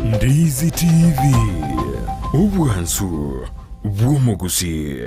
Ndizi TV, obwansu bw'omogusii.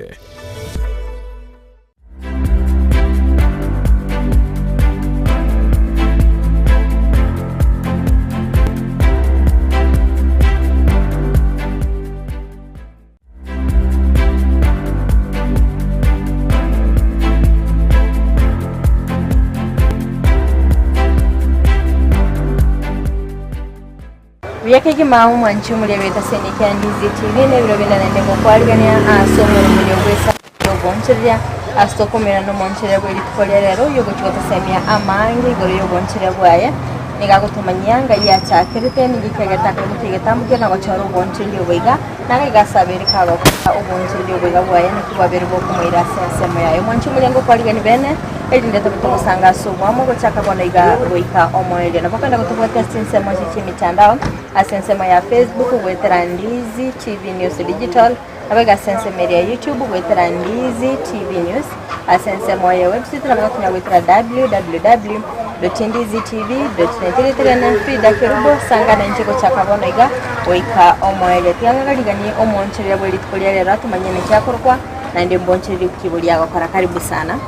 Buya kegima omwanchi omoria bw'etaseni kia Ndizi TV na ebiro binde naende ngokwarigania ase omoremo bw'esa y'ogoonchoreria ase tokomerana nomoonchoreria bwe rituko ria rero oyio ogochia gotosemia amange igoro y'oboonchoreria bwaye. Nigo agotomanyia ngai achakerete ninki kiagete akaimokia egetambo kiaye na gochora oboonchoreria obo iga. Naro iga ase abeire kagokora oboonchoreria oboiga bwaye, naki bwabeire bokomoira ase ensemo yaye. Mwanche omoriango okwarigani bene, erinde tobe togosanga ase obwamo gochaka bono iga goika omoerio. Nabo okogenda gotobwatia ase chinsemo echi chi'emitandao, ase ensemo ya Facebook goetera Ndizi TV News Digital, nabo iga ase ensemo eria ya YouTube goetera Ndizi TV News, ase ensemo ya website nabo gotonya goetera www dot ndizi tv dot net. Erieta riane Frida Kerubo, sanga nainche gochaka bono iga goika omoerio. Tiga ng'agariganie omoonchoreria bwe rituko ria rero atomanyie naki akorokwa naende mbonchorerie ki boria agokora. Karibu sana.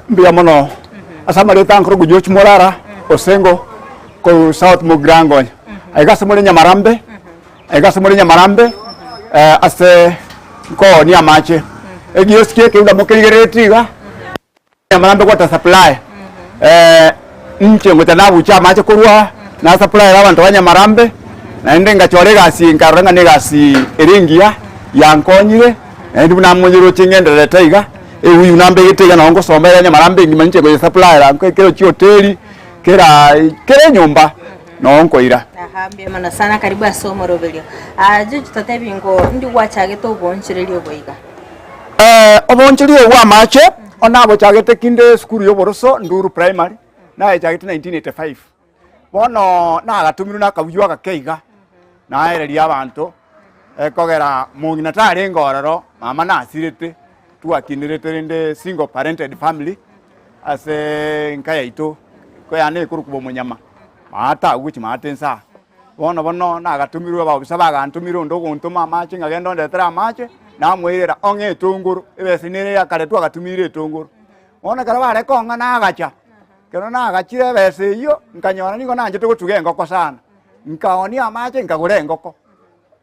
Mbuya mono ase amarieta nkorokwa George Morara Osengo korwa South Mugirango aiga ase more Nyamarambe Aiga ase more nyamarambe, ase nkoonia amache. Egiosi eke buna mokerigereretie iga, nyamarambe water supply. Inche ngocha nabucha amache korwa aa, na supply abanto ba nyamarambe, naende ngachora egasi eye nkarora ng'a na egasi ere engiya, yankonyire, naende buna monyeroche ng'endererete iga, ewuyu nambegete iga nabo ngosomba ere nyamarambe engima inche ngoye supply kera chihoteli, kera kera enyomba. Noo nkoira. Aha, mbuya mono sana, karibu ase omoroberio. Ah, George totebi ngo ndi gwachagete oboonchoreria obo iga? Eh, oboonchoreria obo bw'amache, onde nabochagete kinde esukuru ya oboroso, Nduru Primary, nayechagete 1985. Bono nagatomirwe na akabuyu agake iga, naereria abanto, ekogera mong'ina tarenge ororo, mama nasirete, twakinerete rende single parented family, ase enka yaito, koyana ekorokwa bomonyama, maate agwo gochia maate inse aa. Bono bono nagatomirwe abaofisa bagantomire onde ogontoma amache ng'a genda ondetere amache, namoirera ong'e etongoro, ebesa nere ya kare twagatumiire etongoro. Bono ekero bare kong'a nagacha, ekero nagachire ebesa eyio, nkanyora nigo nanchete gotuga engoko sana, nkaonia amache nkagora engoko,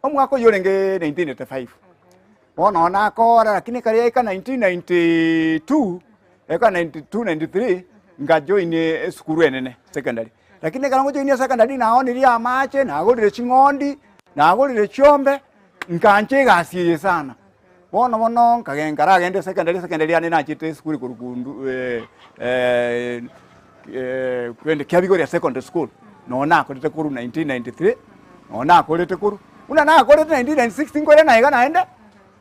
omwaka oyio orenge 1985. Bono nakora lakini ekero yaika 1992, eka 92 93, nkajoin esukuru enene secondary. Lakini ekero ngojoinia secondary naonirie amache, nagorire ching'ondi, nagorire chiombe, nkancha egasi eye sana. Bono bono nkagenda nkaragenda esecondary, esecondary yane nachete esukuru ekorokwa ndu rende Kiabigoria Secondary School, noo nakorete korwa 1993, noo nakorete korwa, buna nakorete 1996 nkoirana na iga naende,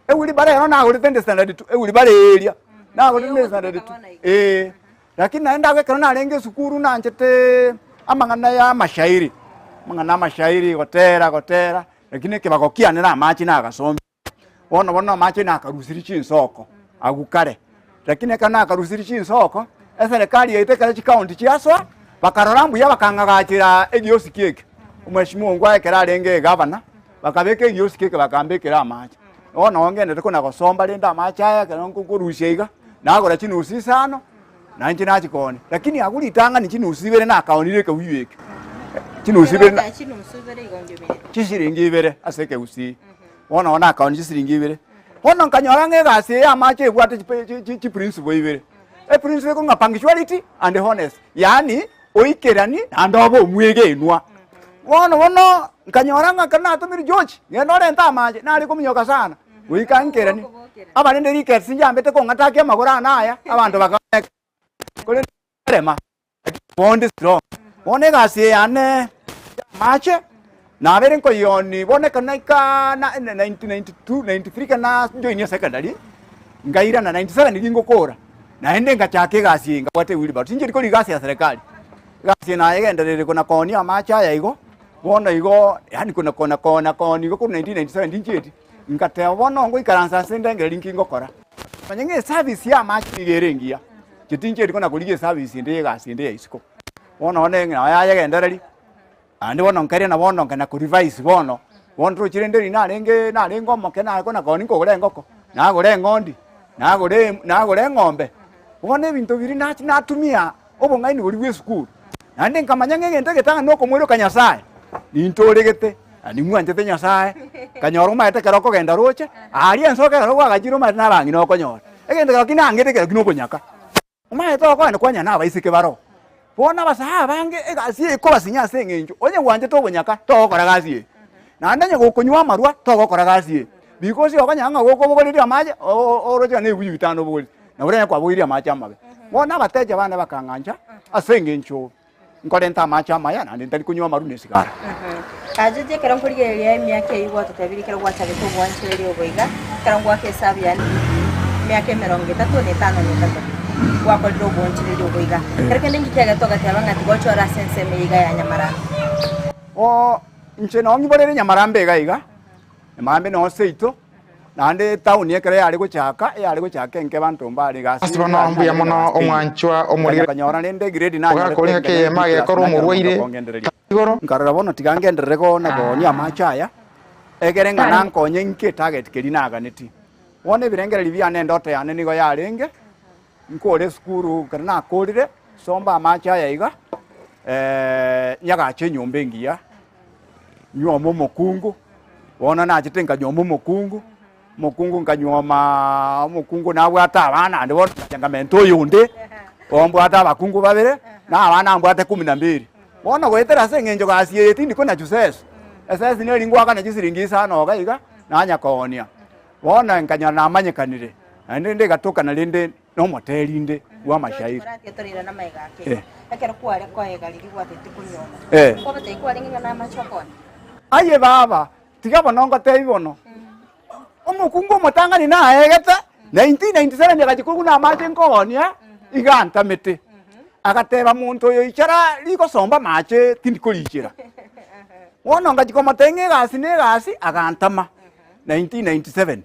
ewheelbarrow ero nagorete inde standard two, ewheelbarrow eria, nagorete inde standard two, eh. Lakini naende agwo ekero narenge esukuru nancheteee amang'ana ya amashairi, amang'ana ya amashairi gotera gotera, lakini ekebago kiane na amache nagasomire. Bono bono amache nakarusirie chinsoko agwo kare, lakini ekero nakarusirie chinsoko, eserekari yaito ekero chikaunti chiasoa, bakarora mbuya bakang'agachera egiosiki eke, omweshimiwa ongwae ekero arenge egavana, bakabeka egiosiki eke bakambekera amache. Bono nabo ngendete kona gosomba rende amache aya ekero nkorusia iga, nagora chinusu isano, na inche nachia koonia. Lakini agwo ritang'ani chinusu ibere nakaonire ekeuyu eke, chinusu ibere na chisiringi ibere ase ekegusii. Bono bono nakaonia chisiringi ibere. Bono nkanyora ng'a egasi eye y'amache ebwate chipe chi chi chiprinciple ibere. Eprinciple ekong'a punctuality and honest, yaani oikerani naende obe omwegenwa. Bono bono nkanyora ng'a ekero natomirwe George, genda orente amache, nare kominyoka sana, goika nkerani. Abarende rickets nchiambete kong'atakia amagoro ane aya, abanto baka korende rema. Bonde strong. Bono egasi eye yane y'amache, nabeire nkoyionia bono ekero naika na 1992, 93 ekero najoinia secondary, nkairana 97 gingokora, naende ngachaka egasi eye nkabwata ewheelbarrow. Tincheti korigia egasi ya serikali, egasi eye nayegendererire kona koonia amache aya igo, bono igo yaani kona kona kona koonia igo korwa 1997 tinchieti, ngateba bono ngoikaransa ase ndengereri nki ngokora. Manya ng'a eservice ya amache nigo ere engiya. Inche tincheti kona korigia eservice ende y'egasi ende ya isiko. Bono one ng'a yayegendereri. Naende bono nkairana bono nkana korevise bono, bono torochi rende riria narenge narenge omoke nare kona koonia nkogora engoko, nagora eng'ondi, nagora em nagora eng'ombe. Bono ebinto biria nachi natumia obong'aini boria bwa esukuru, naende nkamanya ng'a egento egetang'ani na okomoiroka Nyasaye, nintoregete, na nimwanchete Nyasaye, nkanyora omanyete ekero okogenda roche, aria ense ekero kwagachire omanyete na abang'ina okonyora. Egento kero ki nangete kero ki na obonyaka. Omanyete ogokwana kwanyora nabaiseke baroo. Bono abasae abange egasi eye ekobasinya ase eng'encho onye gwanchete obonyaka togokora gasi eye, naende onye gokonywa amarwa togokora gasi eye, because okonyora ng'a gokobogoreria amache oroche ng'a na ebibuyu bitano obogoretie, nabo oranyare kwabogoirie amache amabe. Bono abateja bane bakang'ancha ase eng'encho Nkorenta amache amaya, naende ntari konywa amaru na esigara. Acheche ekero nkorigereria emiaka eyio gwatotebirie ekero gwachagete obwanchereria obo iga, ekero ngoaka esabu yane emiaka emerongo etato na etano na etato, gwakorire obwanchereria obo iga. Ekero kende inki kiagerete ogateba ng'a tigochora ase ensemo eye iga ya Nyamarambe? Oo, inche noo ngiborere Nyamarambe iga iga, Nyamarambe noo seito, Naende etaoni ekero yare gochaka, eyare gochaka enke abanto mbare iga ase Ase bono mbuya mono omwanchwa omorigere Nkanyora rende egrade nanyorete ogakora engaki nkanyora eyemo B plus agekora nanyora omonto omorwaire okongendereria. igoro. Nkarora bono tiga ngenderere kona koonia amache aya, egere ng'a nankonye inke etarget keria naganetie. Bono ebirengererio biane endoto yane nigo yarenge, nkore esukuru ekero nakorire, sombe amache aya iga, nyagache enyomba engiya. Nyuoma omokungu, bono nachete nkanyuoma omokungu, omokungu nkanyuomaaa omokungu nabwate abana naende bono ngacha nkamenta oyonde, bono mbwate abakungu babere, na abana mbwate kumi na mbili. Bono goetera ase eng'encho gasi eye tindi kona chisese, esese neri ngoakana chisiringi isano iga iga, nanya koonia. Bono nkanyora namanyekanire, naende rende egatokana rende. Nomoteri inde bw'amashairi. Toratige torairane amaiga ake Eh. igo. Ekero kware koega riria gwatete konyuoma. Eh. Nkobatebia kwarenge ng'a namache okoonya. Aye baba, tiga bono ngotebi bono, omokungu omotang'ani naegete 1997 agachia korwa buna amache nkoonia, iga antamete. Agateba monto oyo ichara rigosomba amache tindi korichera. Bono ngachia komotebia ng'a egasi na egasi, agantama 1997.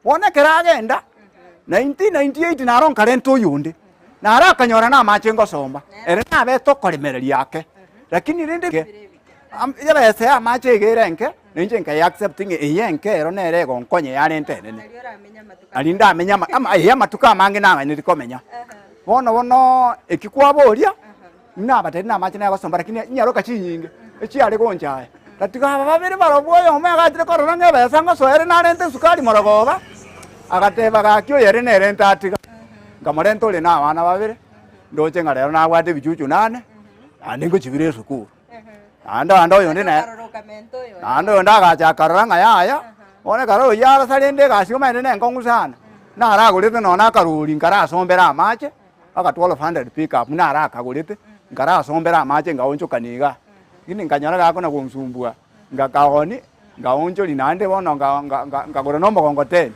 Bono ekero agenda, 1998 naro nkarenta oyonde, naro akanyora namache ngosomba, ere nabete okoremereria ake, lakini rende ebesa ya amache iga ere enke, na inche nkaye accept ng'a eye enke ero nere egonkonya yarente enene. Aria ndamenye ama ama eh amatuko amange nang'aineti komenya. Bono bono eki kwaboria, nabatebi namache nagosomba lakini nyaroka chinyinge, echiare goncha aya. Tatiga aba babere barobwo oyomo agachire korora ng'a ebesa ngosoa ere narente esukari morogoba, agateba gaki oyo ere nerente atiga. Nkamorenta ore na abana babere, ndoche ng'a rero nabwate ebichuchu nane, naende ngochibire esukuru. Naende ande oyonde naye, naende oyonde agacha akarora ng'a yaya, bono ekero oyio arasa rende egasi omanyete nenkong'u sana, naragorete nonye na akarori nkarasombere amache. Aka 1200 pick up naro akagorete, nkarasombera amache ngaonchokania igaa, lakini nkanyora gakona gonsumbua, ngakaoni, ngaonchoria naende bono nga nga nga nkagora na omogongoteni.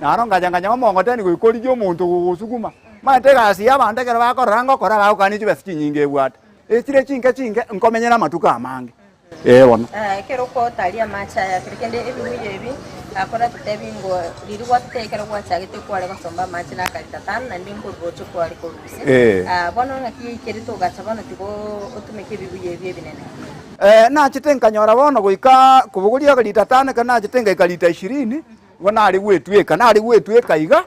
Naro ngacha nkanyora omogongoteni goika origie omonto ogogosuguma, omanyete egasi ya abanto ekero bakorora ngokora bagokania chibesa chinyinge ebwate, echire chinke chinke nkomenyera amatuko amange. Ee bono. Ekero okotaria amache aya, kero kende ebibuyu ebi akoratotebi ngo riria gwatotebia ekero gwachagete kware gosomba amache na akarita tano naende nkoruroche kware korusia. Eh. Bono ng'aki yaikerete ogacha bono tiga otumeke ebibuyu ebi ebinene. Nachete nkanyora bono goika kobogoria akarita tano ekero nachete ngaika rita ishirini, igo nare gwetweka, nare gwetweka iga,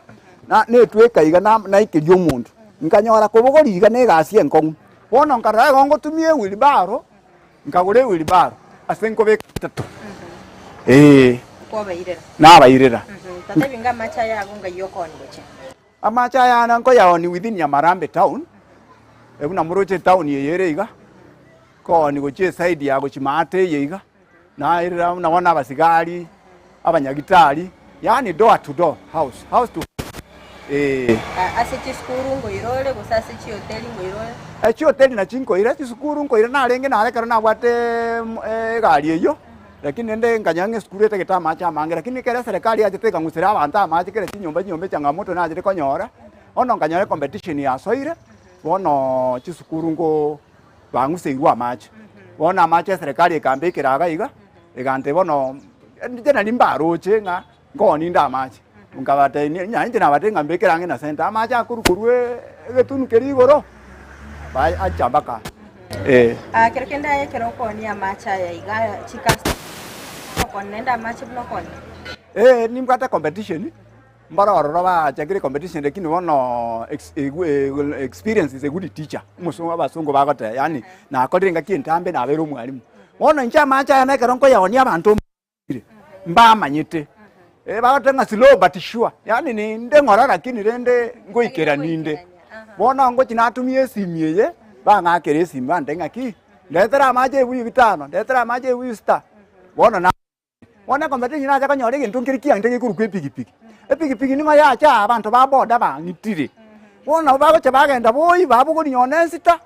na netweka iga na naikeria omonto. Nkanyora kobogoria iga na egasi enkong'u. Bono nkarora igo ngotumia ewheelbarrow. Nkagora ewheelbarrow ase nkobeka etato, ee, Nkobairera. nabairera. Totebi ng'a amache aya ago ngai okooni gochia. Amache aya ane nkoyaoni within Nyamarambe town, buna moroche etown eye ere iga, nkooni gochia eside ya gochia maate eye iga, nairera buna bono abasigari, abanyagitari, yaani door to door, house, house to house, eeh. Ase chisukuru nkoira ore, gose ase chihoteli nkoira ore? Chihoteli nachi nkoira, chisukuru nkoira narenge naro ekero nabwate egari eyio, lakini rende nkanyora ng'a esukuru etagete amache amange, lakini ekero eserekari yachete ekang'usera abanto amache kera chinyomba chinyomba echangamoto nachete konyora, bono nkanyora ecompetition yasoire, bono chisukuru nko bang'useirwe amache. Bono amache eserekari ekambekera iga iga, egantebia bono inche nari mbaroche ng'a nkooni inde amache, nkabatebia ng'a inche nabatebia ng'a mbekere ang'e na center, amache akorwa korwa egetunu keria igoro, ba acha mpaka aa. Eh. Ah, kero kende aye ekero okoonia amache aya iga chicustomer okoonia naende amache buna okoonia? Eh, nimbwate competition, mbare ororo bachakire competition lakini bono ex- egu- experience is a good teacher, omosongo abasongo bagoteba yaani nakorire engaki entambe nabeire omwalimu. Bono inche amache aya na ekero nkoyaonia abanto ire, mbamanyete, bagoteba ng'a slow but sure, yaani ninde ng'ora lakini rende ngoikera ninde. Bono ngochi natumia esimi eye, bang'akera esimi bantebia ng'aki, ndetera amache ebibuyu bitano, ndetera amache ebibuyu sita, bono na bono ecompetition nacha konyora egento nkere kiang'ete gekorokwa epikipiki. Epikipiki nigo yacha aa abanto ba boda bang'itire, bono nabo bagocha bagenda boi babogoria nonye na esita,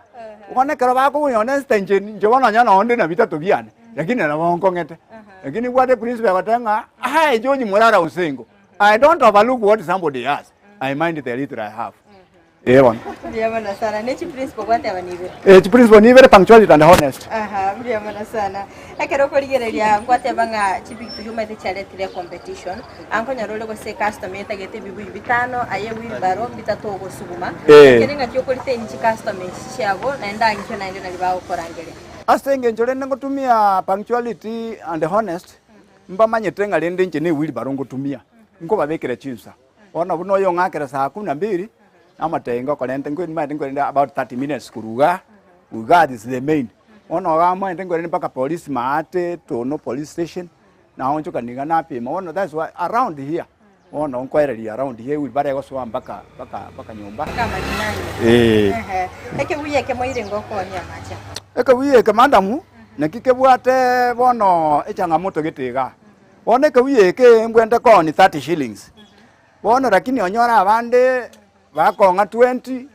bono ekero bakobogoria nonye na esita inche inche bono nonya nonde na bitato biane, lakini nabo nkong'ete. Lakini nibwate eprinciple egoteba ng'a aye George Murara Osengo, I don't overlook what somebody has, I mind the little I have. Ee bono. Mbuya mono sana. Ne chiprinciple gwateba nibere? Eh, chiprinciple nibere punctuality and honest. Aha, mbuya mono sana. Ekero okorigereria ngwateba ng'a chipikipiki omanyete chiaretire ecompetition, ankonyora ore gose ecustomer etagete ebibuyu bitano, aye ewheelbarrow mbitato ogosuguma, Eh. ekere ng'aki okoretain chicustomer echi chiago naende ankio naende nari bagokorangeria. Ase engencho rende ngotumia punctuality and honest, mbamanyete ng'a rende inche ne ewheelbarrow ngotumia, nkobabekera chinsa. Bono buna oyong'akera saa kumi na mbili, namotebia ngokorente nko nimanyete nkorende about 30 minutes korwa igaa, igaa is the main. Bono igaa omanyete nkorende mpaka polisi maate, tono police station, naonchoka niga napima, bono that's why around here, bono nkoereria around here ewheelbarrow egosoa mpaka mpaka mpaka nyomba. Mpaka amajinani. Eeh. Ehe. Ekebuya eke moirenge okoonia amache. Ekebuya eke madam, naki kebwate bono echangamoto gete igaa. Bono ekebuya eke mbwente kooni 30 shillings, bono lakini onyore abande bakong'a 20,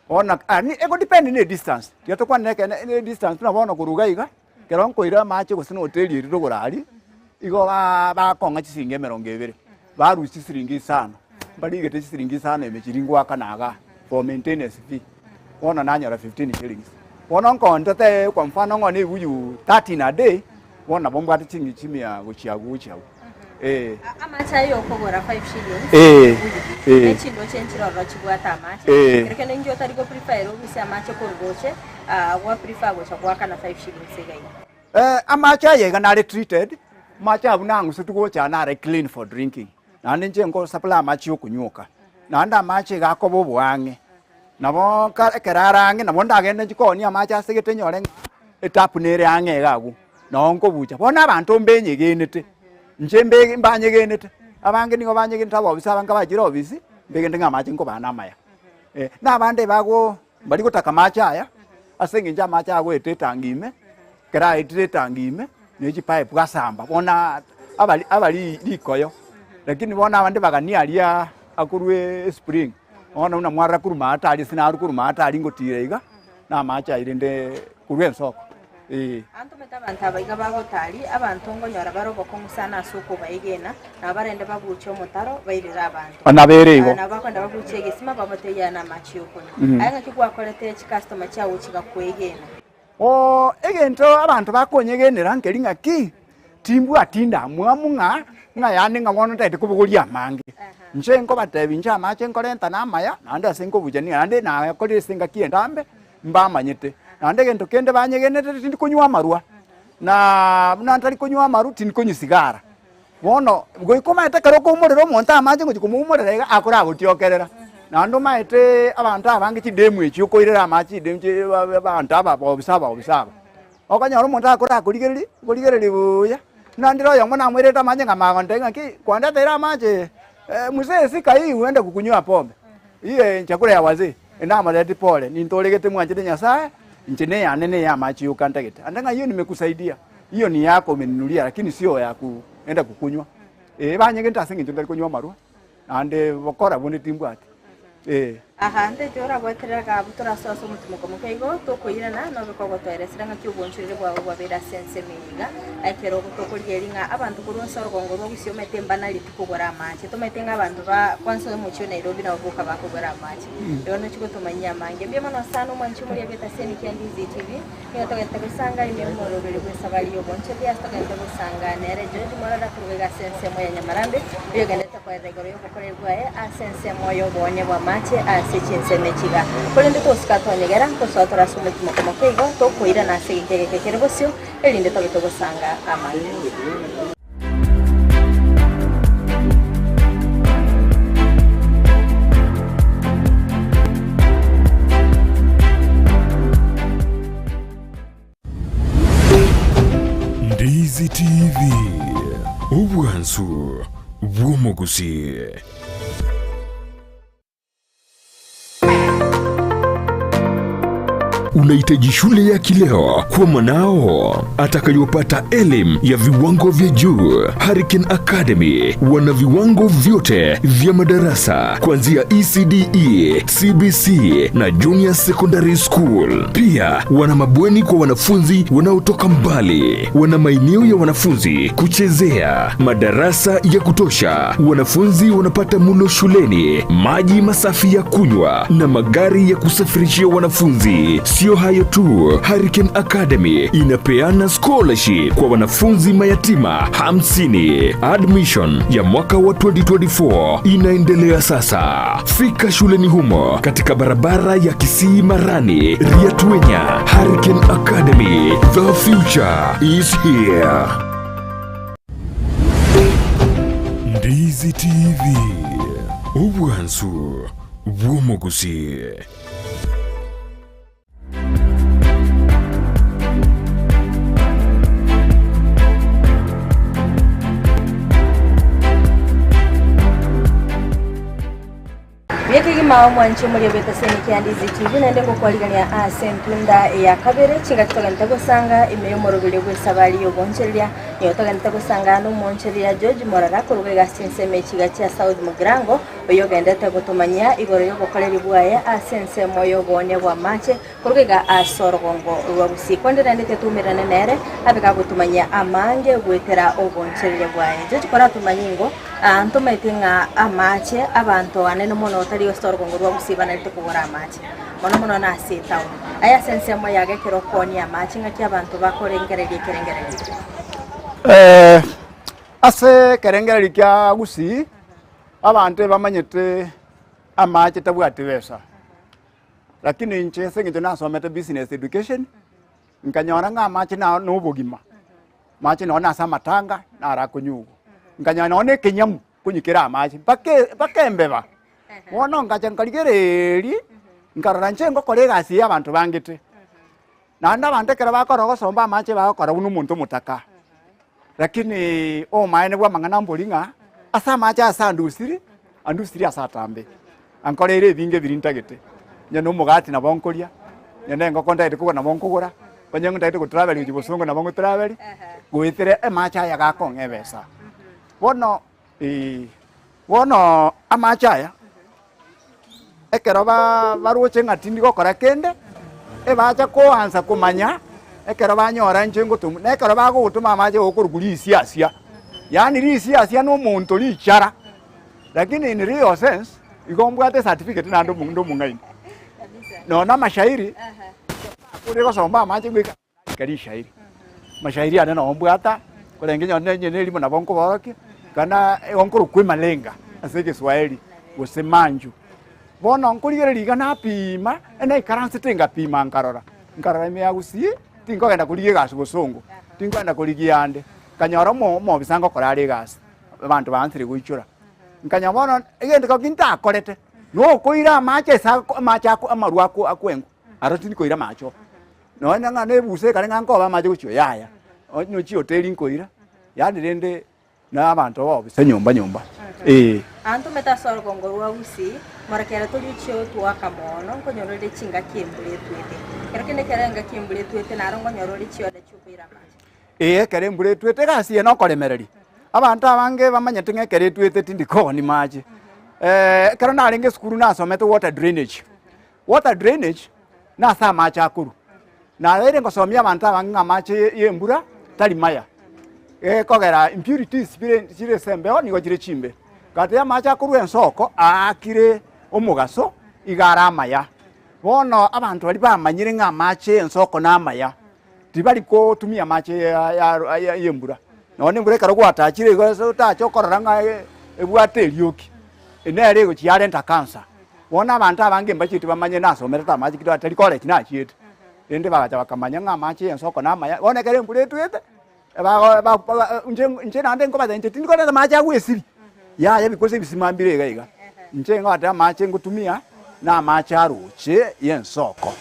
bono ani egodepend na edistance, tiga tokwane ekeene na edistance buna bono korwa iga iga, ekero nkoira amache gose na hoteli eria rogoro aria, igo ba bakong'a chisiringi emerongo ebere, barusia chisiringi isano, mbarigete chisiringi isano ime chiria ngoakana igaa for maintenance fee, bono nanyora 15 shillings. Bono nkontete kwa mfano ng'o na ebuyu 30 in a day, Bono nabo mbwate ching'iti chimia gochia agwo gochia agwo. Eh. Amache aya okogora 5 shillings Eh, ebuyu. eh. Ne chindoche nchire ororo chibwate amache. Eh. Ekero kende inki otari go prefer ere orusie amache korwa roche, ah, gwa prefer gocha goakana 5 shillings iga iga. Eh, amache aya iga nare treated, amache abwo nang'useti gocha nare clean for drinking. Naende inche nko supply amache ya okonywoka. Naende amache iga akoba oboang'e. Nabo ka ekero are ang'e nabo ndagende nchie koonia amache ase gete nyore ng'a etapu nere ang'e iga agwo, noo nkobucha. Bono abanto mbenyegenete, inche mbe mbanyegenete, abange nigo banyegenete abaofisa abange bachire ofisi, mbegente ng'a amache nkobaa namaya. Na abande bago mbari gotaka amache aya, ase eng'encho amache agoeta etangi ime, ekero aetire etangi ime, ne chipipe asamba, bono abari abari rikoyo, lakini bono abande bagania aria akorwa espring, bono buna mwarora korwa maate aria ase narwa korwa maate aria ngotira iga, na amache ayio rende korwa ensoko, eh. Antomete abanto aba iga bagotari, abanto nkonyora bare obokong'u sana ase okobaegena, nabo barende babuche omotaro bairere abanto. Nabere igo. Nabo bakwenda babuche egesima bamotebi aya namache y'okonywa. Aye ng'aki gwakorete chicustomer chiago chigakwegena? Oo, egento abanto bakonyegenera nkeri ng'aki, timbwati ndamwamu ng'a ng'a yaani ng'a bono ntagete kobogoria amange. Inche nkobatebia inche amache nkorenta namaya, naende ase nkobuchania naende nakorire ase engaki entambe, mbamanyete. Naende egento kende banyegenete tindi konywa amarwa, na buna ntari konywa amarwa tindi konywa sigara. Bono goika omanyete ekero okoumorera omonto amache ngochia komoumorera iga akoragotiokerera. Naende omanyete abanto abange chidemu echi okoirera amache chidemu chi abanto aba baobisa abaobisa aba. Okonyora omonto akorakorigereria, okorigereria buya, buna ndire oyomo namoirerete amache nkamanya gontebia ng'aki kwandeteire amache mzee sika hii uende kukunywa pombe, hii chakula ya wazee, namotebetie pole nintoregete mwanchete Nyasaye, inche neyane neye amache yoka ntagete. Ande ng'a hiyo nimekusaidia. Hiyo ni yako umeninulia lakini sio ya kuenda kukunywa. Eh, banyegente ase eng'encho ntari konywa amarwa, naende bokora bonde timbwati. Eh. Aha, nteche oragweterera gabu torasoe ase omotimoko moke igo, tokoirana, nobe kogotoeresera ng'aki obonchoreri bwabo bwabeire ase ensemo eye iga. Ekero tokorigereria ng'a abanto korwa ase orogongo rwa gusii omanyete mbanareti kogora amache, tomanyete ng'a abanto ba kwansa omochie o Nairobi nabo boka bakogora amache. Igo nochia gotomanyia amange. Mbuya mono sana omwanchi omoria bw'etaseni kia Ndizi TV. Nigo togente gosanga ime omoroberi bw'esabari y'obonchori ase togente gosanga nere George Morara korwa iga ase ensemo ya Nyamarambe, oyogendete koerera igoro y'obokoreri bwaye ase ensemo y'oboonia bw'amache ase. ase chinsemo echi iga. Korende tosika twanyegera, ntosoa tore ase omotimoko moke igo, tokoirana ase egeka egeke kere bosio, erinde tobe togosanga amange. Ndizi TV, obwansu bw'omogusii. Unahitaji shule ya kileo kwa mwanao atakayopata elimu ya viwango vya juu. Hurricane Academy wana viwango vyote vya madarasa kuanzia ECDE, CBC na Junior Secondary School. Pia wana mabweni kwa wanafunzi wanaotoka mbali, wana maeneo ya wanafunzi kuchezea, madarasa ya kutosha, wanafunzi wanapata mulo shuleni, maji masafi ya kunywa na magari ya kusafirishia wanafunzi. Sio hayo tu, Hurricane Academy inapeana scholarship kwa wanafunzi mayatima 50. Admission ya mwaka wa 2024 inaendelea sasa. Fika shuleni humo katika barabara ya Kisii Marani, Riatuenya. Hurricane Academy, the future is here. Ndizi TV, obwansu bw'omogusii. Buya kegima omwanchi omoria bw'etaseni kia Ndizi TV naende ngokwarigania ase entunda ya kabere chingaki togente gosanga ime y'omoroberio bw'esabari y'obonchereria nigo togente gosanga n'omonchereria George Morara koruga egasi ensemo echiga chia South Mugirango oyio ogendete gotomanyia igoro y'obokoreri bwaye ase ensemo y'oboonia bw'amache Korwa iga ase orogongo rwa Gusii konde naende titoumerane nere, abe gagotumanyia amange goetera obonchereria bwaye. Inche chikoratumanyie ingo, aa ntomaete ng'a amache abanto anene mono tari ase orogongo rwa Gusii banarete kogora amache, mono mono nase etown. Aye ase ensemo yago ekero okoonia amache ng'aki abanto bakorengereria ekerengererio ekio? Ase ekerengererio kia Gusii, abanto ebamanyete amache tabwati besa. Lakini inche ase eng'encho nasomete business education, nkanyora ng'a amache na na obogima, amache nonye na ase amatanga naro akonyugwa. Nkanyora nonye na ekenyamu konywa kere amache mpaka e mpaka embeba. Bono ngacha nkarigereria, nkarora inche ngokora egasi ya abanto bangete. Naende abanto ekero bakora ogosomba amache bagokora buna omonto omotaka. Lakini obomaene bwa amang'ana mbori ng'a ase amache ase andusiri, andusiri ase atambe. Ankoreire ebinge biria ntagete, onye na omogati nabo nkoria, onye na engoko ntagete kogora nabo nkogora, onye ntagete gotravel gochia bosongo nabo ngotravel, goetera amache aya gakong'a ebesa. Bono bono amache aya. Ekero baroche ng'a tindi gokora kende, ebacha koansa komanya ekero banyora inche ngotomwa, na ekero bagogotoma amache gokorokwa risiasia, yaani risiasia na omonto richara, lakini in real sense, igo mbwate ecertificate naende inde omong'aini. Nonya na amashairi, nakure gosomba amache goika. Narika rishairi, amashairi ane nabo mbwata, korenge nonye onye ne erimo nabo nkoborokia, kana igo nkorokwa emalenga ase egeswaeri gose manju. Bono nkorigereria iga napima, naikaransete ngapima nkarora, nkarora ime ya gusii, tinkogenda korigia egasi bosongo, tinkogenda korigia ande, nkanyora omo omobisa ngokora are egasi, abanto baansire goichora. Nkanyora bono egento ki ntakorete, nokoira amache ase ako amache ako amarwa ako akwengwa, aro tindikoira amache oo. Nonya ng'a nebusa ekare ng'a nkoba amache gochia yaya, onye chihoteli nkoira, yaani rende na abanto bobisa nyomba nyomba, eh. Antomete ase orogongo rwa Gusii, morakera tori ochie otwaka mono, nkonyora ore chingaki embura etwete. Ekero kende ekero engaki embura etwete naro nkonyora ore chioda chiokoira amache. Ee, ekero embura etwete egasi eye nokoremereria. Abanto abange bamanyete ng'a ekero etwete tindi kooni mache. Ekero narenge esukuru nasomete water drainage. Water drainage, nase amache akorwa. Nabeire ngosomia abanto abange ng'a amache y'embura tari maya, gekogera impurities bire chire ase embeo nigo chire chimbe. Gati amache akorwa ensoko aakire omogaso iga are amaya. Bono abanto baria bamanyire ng'a amache y'ensoko namaya, tibari kotumia amache ya ya ya y'embura. Nonye na embura ekero gwatachire igo ase otache okorora ng'a ebwate erioki, nere egochia yarenta cancer. Bono abanto abange mbachieti bamanye nasomerete amache ki tari college nachiete, rende bagacha bakamanya ng'a amache ya ensoko namaya, bono ekero embura etwete, ebago ba ba inche inche naende nkobatebia inche tindi koreta amache agwo esiri, yaya because ebisima mbire iga iga. Inche ngobatebia amache ngotumia, na amache aroche ya ensoko,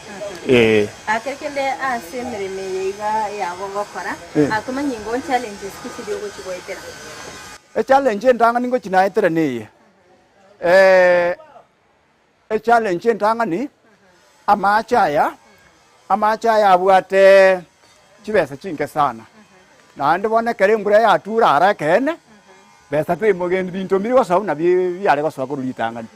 eh. Ake kende ase emeremo eye iga yagogokora, tomanye ingo challenges ki chiria ogochi goetera? Echallenge entang'ani ngochi naetera neye, Echallenge entang'ani, amache aya, amache aya abwate chibesa chinke sana, naende bono ekero embura yature ara ekeene, besa temogendi binto mbiri gosoa buna bi biare gosoa korwa ritang'ani.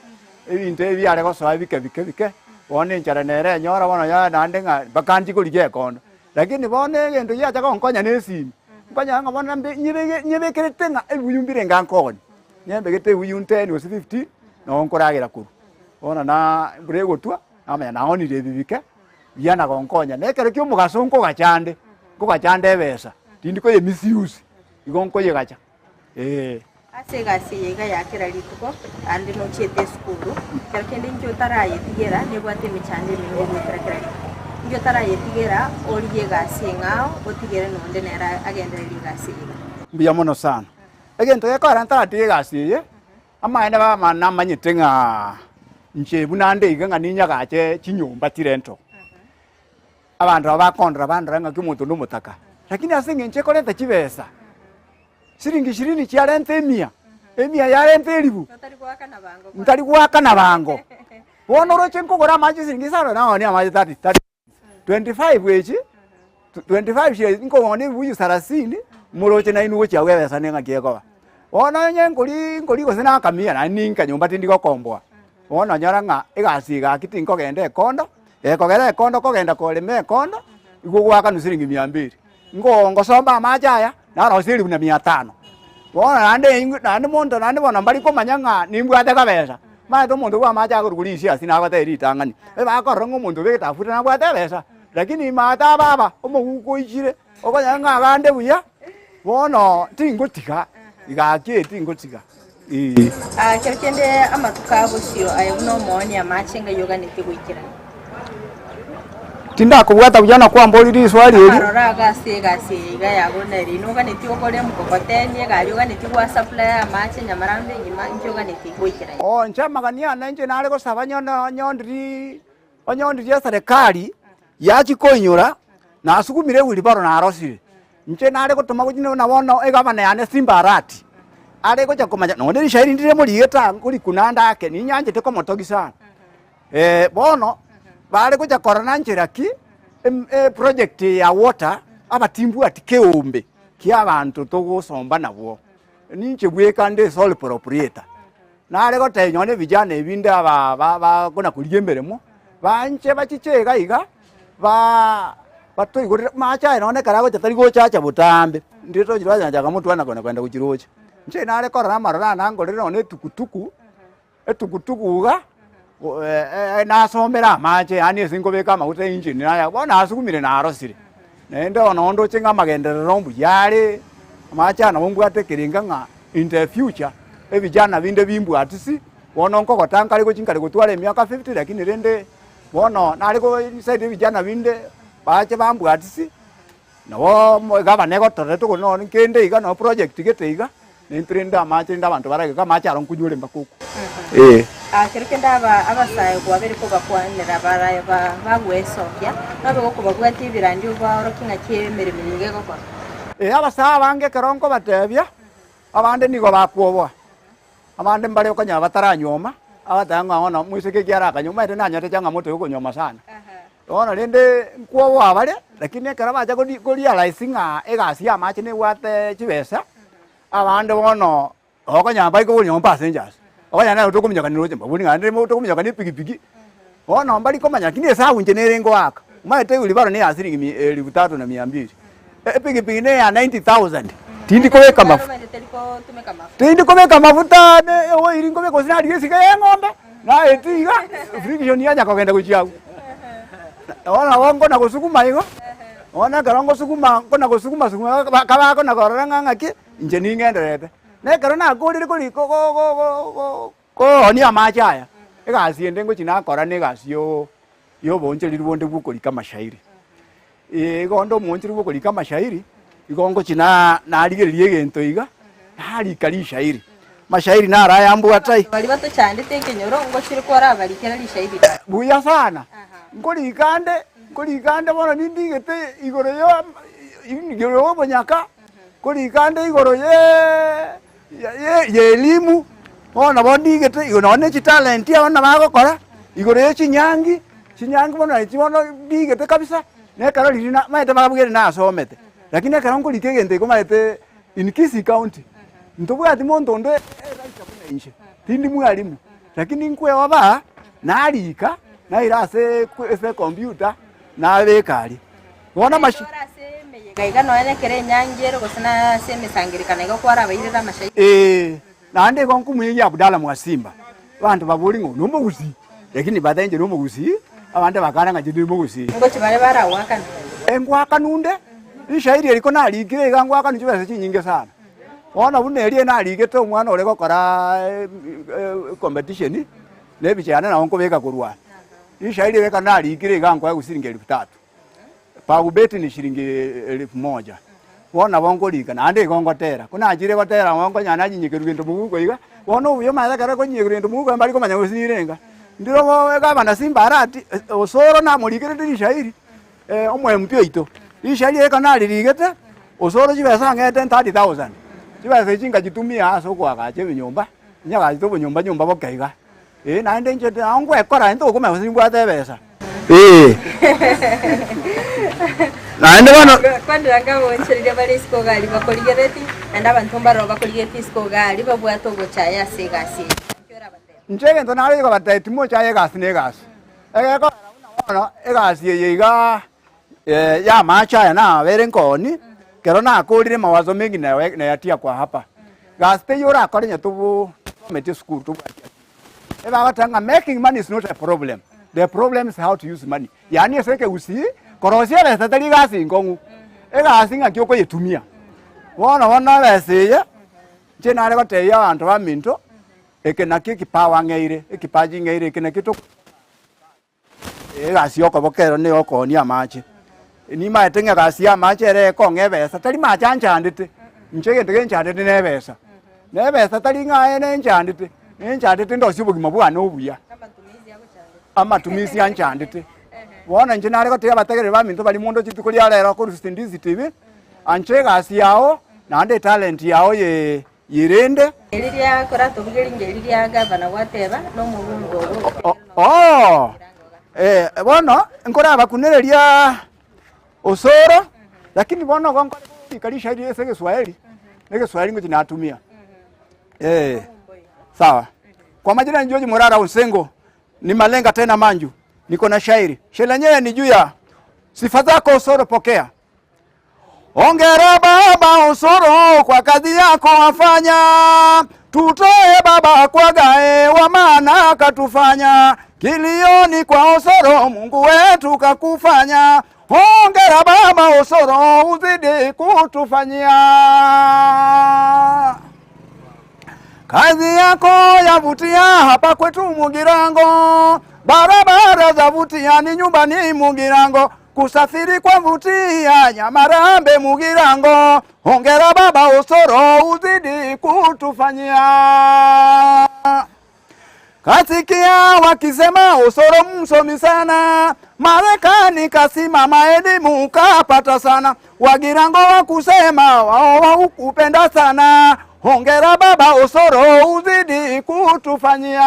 Ebinto ebi biare gosoa bike bike bike, bono enchara nere enyora bono yaya naende ng'a mpaka nchikorigia ekondo. Lakini bono egento giacha gonkonya na esimi, nkonyora ng'a bono mbe nyebege nyebekerete ng'a ebibuyu mbire enga nkoonia. Nyebegete ebibuyu 10 gose 15, nabo nkoragera korwa. Bono na embura egotwa, namanya naonire ebi bike, biana gonkonya. Na ekero kia omogaso nkogacha ande, nkogacha ande ebesa, tindi koye misuse, igo nkoyegacha, eh. Ase egasi eye iga ya kera rituko, naende nochiete esukuru, kero kende inki otarayetigera nebwate emechando emenge ogoetera kera rituko. Inki otarayetigera origie egasi eng'ao otigere nonde nere agendererie egasi eye iga. Mbuya mono sana. Egento gekogera ntaratiga egasi eye, amaene baba namanyete ng'a inche buna nde iga ng'a ninyagache chinyomba chirento. Abanto aba bakondora bandora ng'aki omonto onde omotaka, lakini ase eng'encho ekoreta chibesa, siringi ishirini chiarenta emia, emia yarenta elifu, ntari goakana bango. Bono oroche nkogora amache siringi isano naonia amache 30 30 25 echi, 25 chiaye nkong'onia ebibuyu sarasini, moroche nainwe gochia agwo ebesa ne ng'aki ekoba. Bono onye nkori nkori gose na akamia naende ninka nyomba tindi gokomboa, bono onyora ng'a egasi eye gaki tinkogenda ekondo, ekogera ekondo kogenda korema ekondo, igo ogoakanwa siringi mia mbili. Ngo ngosomba amache aya, narosia elifu na mia tano. Bono naende inwe naende monto naende bono mbari komanya ng'a nimbwate kabesa, omanyete omonto bwa amache akorwa risiasi nagotebia ritang'ani, ebakorora ng'a omonto obegete afuta nabwate ebesa, lakini ime ata aba omoguko oichire, okonyora ng'a agande buya, bono tingotiga, gaki eh tingotiga eeh. Ekero kende amatuko a bosio aye buna omoonia amache ng'ai oganetie goikerana. Tindakobwata buya na kwamboria riswali erio. Amaroro ago ase egasi eye iga ya bono ere inwe oganetie ogore emokokoteni, egari oganetie gwa supply amache nyamarambe engima, inki oganetie goikerania? Oo inche amagani ane inche nare gosaba nyono nyondiri onyondirie eserekari yachia koinyora, nasugumire ewheelbarrow narosire. Inche nare gotoma gochia buna bono egavana yane Simba Arati, are gocha komanya nonye rishairi ndire morigete aa nkorikuna ande ake, ninyanchete komotogia sana. Bono, bare gocha korora nchera ki eproject eye ya water abatimbwati keombe kia abanto togosomba nabwo. Ninche bweka nde sole proprietor. Nare gotebia nonye vijana ebi inde aba ba bakona korigia emeremo, banche bachiche iga iga, ba batoigorere amache aya nonye ekero agocha tari gochacha botambe, ndire tochire banyachaka motwe na kogenda gochia roche. Inche nare korora amaroro aya nangorere nonye etukutuku. Etugutugu iga, nasomera amache yaani ase nkobeka amaguta engine naya bono nasugumire narosire. Naende bono noo ndoche ng'a amagenderero mbuya are, amache aya nabo mbwate ekerenga ng'a in the future, ebijana binde bimbwatisi, bono nkogota nkare gochia nkare gotwara emiaka 50 lakini rende bono nare ko decide ebijana binde bache bambwatisi. Nabo egavana egotorera tokori nonye kende iga nonye project gete iga, naintwe rende amache rende abanto barageke amache aro nkonywa ore mpaka okwe. Eh. Ah, kero kende aba abasae kwabere kobakwanera baraye ba bagwesokia, nobe gokobabwatia ebirandi obaorokie ng'aki emeremo eye iga egokora. Eh, abasae abange ekero nkobatebia, abande nigo bakwoboa, abande mbare okonyora bataranyuoma, abateba ng'a bono moiseke ekiagera akanywa, omanyete nanyete changamoto ya okonyuoma sana. Bono rende nkwoboa bare, lakini ekero bacha kori korealise ng'a egasi ya amache nebwate chibesa, abande bono okonyora mbari koboria nonye passengers, okonyora nere tokominyoka roche mbabori ng'a naende tokominyoka na epikipiki, bono mbari komanya lakini esabu inche nere ngoaka, omanyete wheelbarrow ne ya siringi mi elfu tatu na mia mbili, epikipiki ne ya 90,000, tindi kobeka mafuta, tindi kobeka mafuta ne oiri nkobeka gose narigia esike ya eng'ombe. Naetwe iga, friction yanya kogenda gochia agwo. Bono nabo nkona gosuguma igo, bono ekero ngosuguma nkona gosuguma suguma kabakona korora ng'a ng'aki, inche ning'endererete. Na ekero nakorire kori ko- ko- ko- ko- koonia amache aya, Egasi ende ngochi nakora na egasi yo ya oboonchereri bonde bwa okorika amashairi. Igo onde omoonchereri bwa okorika amashairi, igo ngochi na narigereria egento iga, narika rishairi. Amashairi naro ayambwate ai. Baria batochandete ekenyoro, ngochire kwarabarikera rishairi riria. Buya sana, nkorika nde, nkorika nde bono nindigete igoro ya igoro ya obonyaka, nkorika nde igoro ya ya elimu, bono nabo ndigete igoro nonye ne chitalenti abana bagokora, igoro ya chinyangi, chinyangi bono nachi bono ndigete kabisa, na ekero riria na maete babwere nasomete, lakini ekero nkorika egento eke omanyete in Kisii county, ntobwati monto onde eraisa buna inche, tindi mwalimu, lakini nkweoba, narika, naira ase ase ecomputer, nabeka aria. Bono amashi. Ore ase emeyega iga nonya ekero enyangi ere gose na ase emesangererekano iga kwarabairere amashahidi. Ee, naende igo nkomoegia Abdalla Mwasimba, abanto baborie ng'a oyo nomogusii, lakini bateba inche nomogusii, abande bakana ng'a inche tindi mogusii. Ngochi bare baragoakana. Engwakanu nde, rishairi eri ko narikire iga ngwakanu chibesa chinyinge sana. Bono buna eria narigete omwana ore gokora competition, na ebicha yane nabo nkobeka korwa aa. Rishairi eri ekero narikire iga nkoegwa siringi elfu tatu. Pagubeti ni shilingi elfu moja. Bono nabo nkorika naende igo ngotera, ko nachire gotera nabo nkonya nanyinyekeriwa gento moguko iga, bono obuya omanyete ekero okonyinyekeriwa gento moguko mbari komanya gose nirenga. Ndire bo egavana Simba Arati, Osoro namorikerete rishairi, omo MP oito, rishairi eri ekero naririgete, Osoro chibesa ang'ete 30,000, chibesa echi nkachitumia ase okoagacha ebinyomba, nyagachete obonyomba nyomba boke iga. Ee, naende inche nao ngwekora, intwe okomanya gose nimbwate ebesa. Ee. Naende bono. Kwanera nkagoonchoreria bare isiko iga aria bakorigereti, naende abanto mbaroro bakorigereti isiko iga aria babwate ogochaya ase egasi eye. Naki orabatebie? Inche egento nare kobatebia timochaya egasi na egasi. Egekogera buna bono egasi eye igaa y'amache aya nabere nkooni, ekero nakorire mawazo mengi nayatia kwa hapa. Gasi teiyo orakore onye tobo tosometi esukuru tobwati akili. Ebagoteba ng'a making money is not a problem, the problem is how to use money. Yaani ase ekegusii, korosia ebesa tari egasi enkong'u, egasi ng'aki okoyetumia. Bono bono ebesa eye, inche nare gotebia abanto baminto, eke nakio ekipawa ng'eire, ekipaji ng'eire eke nakio toko. Egasi y'okoboko ero nigo okoonia amache. Nimaete ng'a egasi y'amache ere ekong'a ebesa, tari mache anchandete, inche egento genchandete na ebesa. Na ebesa tari ng'a aye nenchandete, nenchandete ndosie obogima bwane obuya. Amatumisi anchandete. Bono inche nare gotebia abategereri baminto baria monto rituko ria rero korwa Sindizi TV, ancha egasi yago, naende etalent yago ye. Yerende. Riria koratobuge ringe riria gavana gwateba nomobunge obo. Oo, eh, bono nkorabakunereria osoro, lakini bono igo nkore korika rishairi ase egeswaeri, na egeswaeri ngochi natumia. Eh, sawa. Kwa majina ni George Morara Onsengo, ni malenga tena manju, niko na shairi. Shairi lenyewe ni juu ya sifa zako Osoro pokea. Hongera baba Osoro kwa kazi yako wafanya, tutoe baba kwa gae wa maana katufanya, kilioni kwa Osoro Mungu wetu kakufanya. Hongera baba Osoro uzidi kutufanyia kazi yako yavutia hapa kwetu Mugirango, barabara zavutia ni nyumbani Mugirango Kusafiri kwa vutia Nyamarambe Mugirango, hongera baba Osoro uzidi kutufanyia. Kasikia wakisema Osoro msomi sana, Marekani kasimama elimu kapata sana, Wagirango wakusema wao waukupenda sana, hongera baba Osoro uzidi kutufanyia.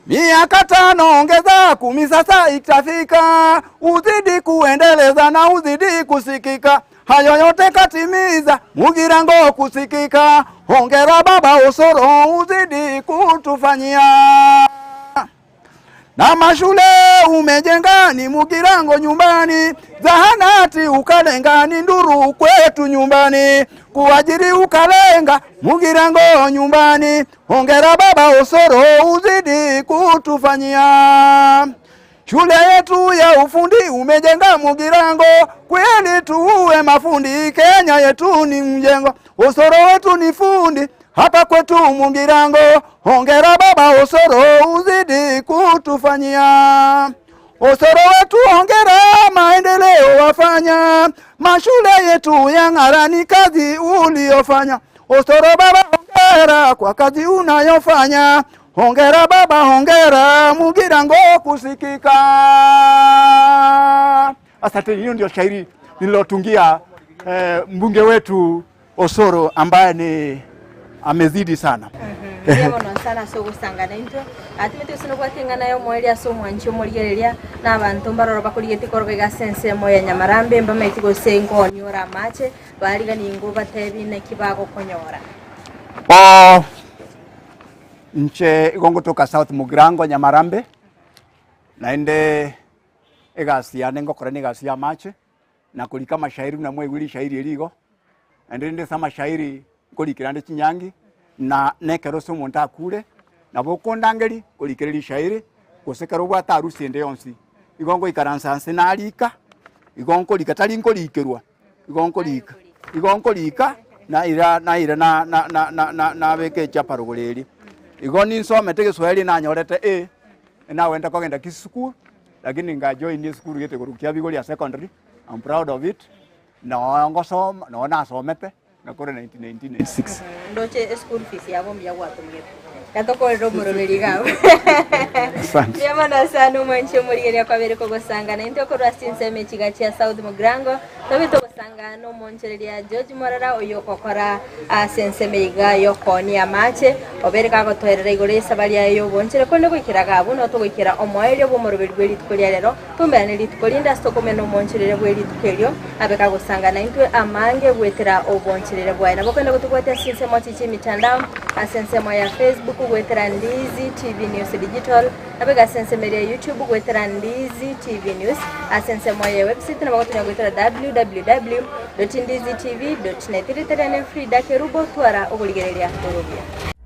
Miaka tano ongeza 10 sasa itafika, uzidi kuendeleza na uzidi kusikika, hayo yote katimiza, Mugirango kusikika. Hongera baba Osoro, uzidi kutufanyia na mashule umejenga ni Mugirango nyumbani, zahanati ukalenga ni Nduru kwetu nyumbani, kuajiri ukalenga Mugirango nyumbani. Hongera baba Osoro, uzidi kutufanyia. Shule yetu ya ufundi umejenga Mugirango, kweli tuwe mafundi, Kenya yetu ni mjengo. Osoro wetu ni fundi. Hapa kwetu Mugirango, hongera baba Osoro, uzidi kutufanyia. Osoro wetu hongera, maendeleo wafanya, mashule yetu yang'ara, ni kazi uliyofanya. Osoro baba hongera kwa kazi unayofanya. Hongera baba hongera, Mugirango kusikika. Asante, hiyo ndio shairi nililotungia eh, mbunge wetu Osoro ambaye ni amezidi sana. Mbuya mono sana ase ogosangana intwe. Atimete gose nobwate eng'ana y'omoerio ase omwanchi omorigereria, na abanto mbaroro bakorigetie koroba iga ase ensemo ya Nyamarambe, mbamaeti gose nkonyora amache, bariganie ingo obatebi naki bagokonyora. Oo, inche igo ngotoka South Mugirango Nyamarambe, naende egasi yane ngokora na egasi ya amache, na korika amashairi buna mwaigure rishairi eri igo, naende rende ase amashairi nkorikera ande chinyangi, na nekero ase omonto akure, nabo okondangeria nkorikere rishairi, gose ekero obwate harusi ende yonsi, igo ngoikaransa nse narika, igo nkorika tari nkorikerwa, igo nkorika, igo nkorika naira naira na na na na na nabeka echapa rogoro eria. Igo ninsomete egeswahili nanyorete A, nagenda kogenda Kisii school, lakini nkajoin esukuru gete korwa Kiabigori ya secondary, I'm proud of it, noo ngosoma noo nasomete, ngakora 1996. Ndoche eschool fees yabo mbuya gwatomigete. Gatokorera omoroberi iga abwo. Asante. Mbuya mono sana omwanchi omorigereria kwabere kogosangana intwe korwa ase chinsemo echi iga chia South Mugirango, tobe togosangana na omonchereria George Morara oyio ogokora ase ensemo iga y'okoonia amache, Obeere kagotoerera igoro y'esabari yaye y'obonchore, korende goikera iga abwo nao togoikera omoerio bw'omoroberi bwe rituko ria rero, tomerane rituko rinde ase tokomena omonchorere bwe rituko erio, abe kagosanga naintwe amange goetera obonchorere bwaye. Nabo okogenda gotobwatia ase chinsemo chie chi'emitandao, ase ensemo ya Facebook goetera Ndizi TV News Digital, Nabo ase ensemo eria ya YouTube goetera Ndizi TV News, ase ensemo ye website nabo gotonya goetera www.ndizitv.net. Rieta riane Frida Kerubo, twara okorigereria korobia.